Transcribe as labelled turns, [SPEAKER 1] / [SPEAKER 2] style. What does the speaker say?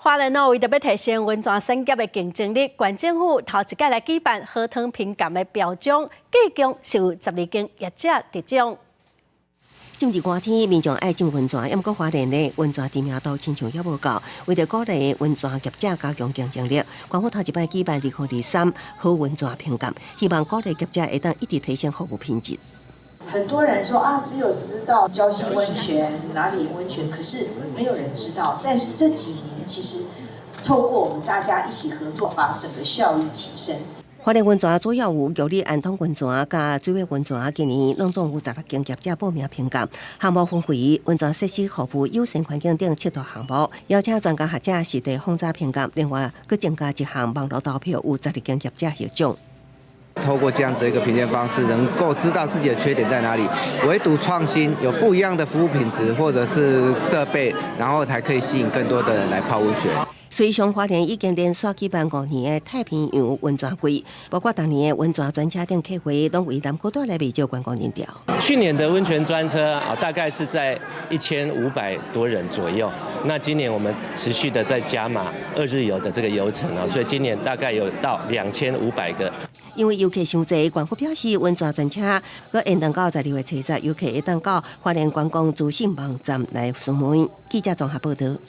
[SPEAKER 1] 花蓮哦，為著欲提升溫泉產業的競爭力，縣政府頭一擺來舉辦好湯評鑑的表彰，計共是有12間業者得獎。
[SPEAKER 2] 進入寒天，民眾愛浸溫泉，毋過花蓮的溫泉知名度親像猶無夠。為著鼓勵溫泉業者加強競爭力，縣府頭一擺舉辦2023好溫泉評鑑，希望鼓勵業者會當一直提升服務品質。
[SPEAKER 3] 很多人說啊，只有知道礁溪溫泉哪裡溫泉，可是沒有人知道。但是這幾年其實透過我們大家一起合作，把整個效益提升。
[SPEAKER 2] 花蓮溫泉主要有玉里安通溫泉佮水尾溫泉，今年攏總有16間業者報名評鑑。項目分為溫泉設施、服務、友善環境等七大項目，邀請專家學者實地訪查評鑑。另外，閣增加一項網路投票，有12間業者獲獎。
[SPEAKER 4] 透過這樣的一個評鑑方式，能夠知道自己的缺點在哪裡，唯獨創新，有不一樣的服務品質或者是設備，然後才可以吸引更多的人來泡溫泉。
[SPEAKER 2] 隨上花蓮已經連續舉辦5年的太平洋溫泉季，包括逐年的溫泉專車等客貨，攏為南區帶來袂少觀光人潮。
[SPEAKER 5] 去年的溫泉專車啊，大概是在1500多人左右。那今年我們持續的在加碼二日遊的這個遊程啊，所以今年大概有到2500個。
[SPEAKER 2] 因為遊客傷濟，縣府表示溫泉專車閣延長到12月30日，遊客會當到花蓮觀光資訊網站來詢問。記者綜合報道。